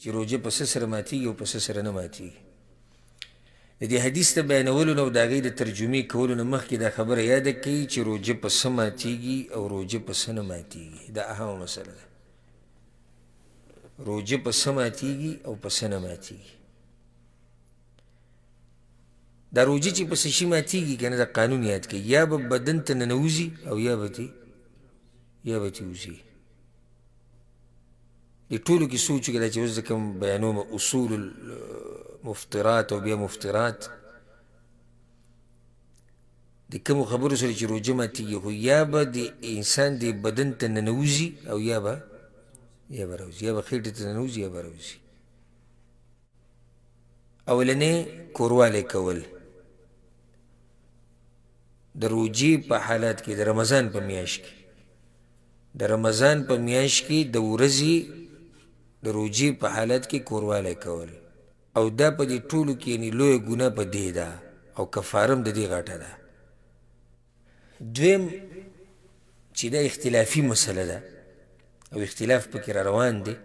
چې روژه په څه سره ماتېږي او په څه سره نه ماتېږي. د دې حدیث د بیانولو نه او د هغې د ترجمې کولو نه مخکې دا خبره یاده کړئ چې روژه په څه ماتېږي او روژه په څه نه ماتېږي. دا اهمه مسله ده. روژه په څه ماتېږي او په څه نه ماتېږي. دا روژه چې په څه شي ماتېږي که نه، دا قانون یاد کړئ، یا به بدن ته ننوځي او یا به ترې وځي. دې ټولو کې سوچ وکړه چې اوس زه کوم بیانوم اصول المفطرات او بیا مفطرات، د کومو خبرو سره چې روژه ماتېږي، خو یا به د انسان د بدن ته ننوځي او یا به راوځي، یا به خېټې ته ننوځي یا به راوځي. اولنی کوروالی کول د روژې په حالت کې، د رمضان په میاشت کې، د رمضان په میاشت کې د ورځې د روژې په حالت کې کوروالی کول، او دا په دې ټولو کې یعنې لویه ګناه په دې ده او کفاره هم د دې غټه ده. دویم چې دا اختلافي مسله ده او اختلاف پکې را روان دی،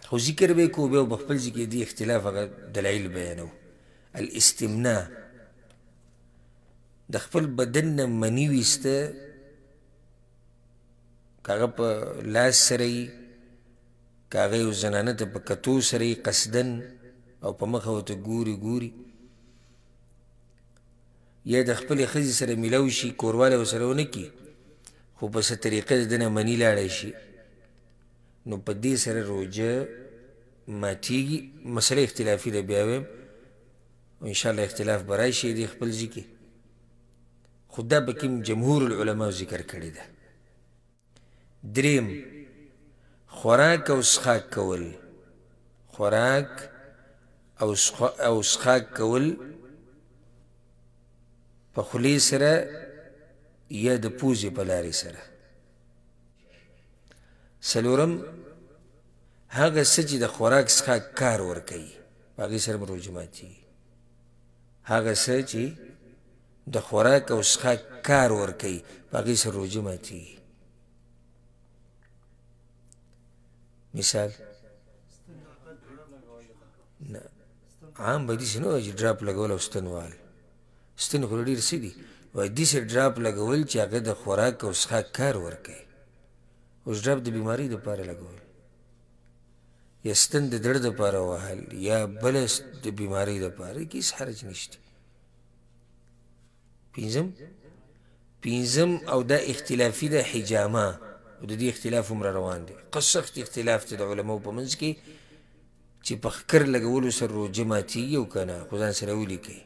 خو ذکر به یې کوو، بیا په خپل ځای کې دې اختلاف هغه دلایل بیانوو. الاستمناء، د خپل بدن نه مني ویسته، که هغه په لاس سره یي، که هغه یو زنانه ته په کتو سره یي قصدن او په مخه ورته ګوري ګوري، یا د خپلې ښځې سره میلاو شي، کوروالی ورسره ونه کړي، خو په څه طریقه د ده نه مني لاړه شي، نو په دې سره روژه ماتېږي. مسله اختلافي ده، بیا وایم انشاءالله اختلاف به راشي دې خپل ځای کې، خو دا پکې جمهور العلماو ذکر کړې ده. دریم، خوراک او څښاک کول، خوراک او څښاک کول په خولې سره یا د پوزې په لارې سره. څلورم، هغه څه چې د خوراک څښاک کار ورکوي په هغې سره هم روژه ماتېږي. هغه څه چې د خوراک او څښاک کار ورکوي په هغې سره روژه ماتېږي. مثال نه عام به داسې نه وایي چې ډراپ لګول او ستن وهل، ستن خو ډېر څه دي، وایي داسې ډراپ لګول چې هغه د خوراک او څښاک کار ورکوي. اوس ډراپ د بیمارۍ دپاره لګول، یا ستن د زړه دپاره وهل، یا بله د بیمارۍ دپاره، کې هېڅ حرج نشته. پنځم او دا اختلافي ده، حجامه، او د دې اختلاف هم را روان دی، سخت اختلاف دی د علماو په منځ کې چې په ښکر لګولو سره روژه ماتېږي او که نه، خو ځان سره ولیکئ.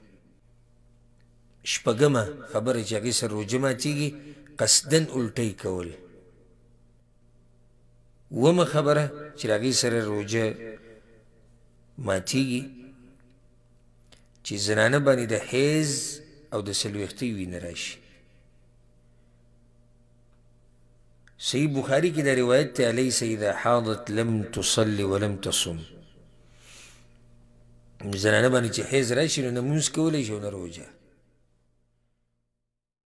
شپږمه خبره چې هغې سره روژه ماتېږي، قصدن الټۍ کول. اوومه خبره چې هغې سره روژه ماتېږي، چې زنانه باندې د حیض او د څلوېښتۍ وینه راشي. صحیح بخاري کې دا روایت دی، الیس اذا حاضت لم تصلي ولم تصم. زنانه باندې چې حیض راشي نو نه لمونځ کولی شي او نه روژه.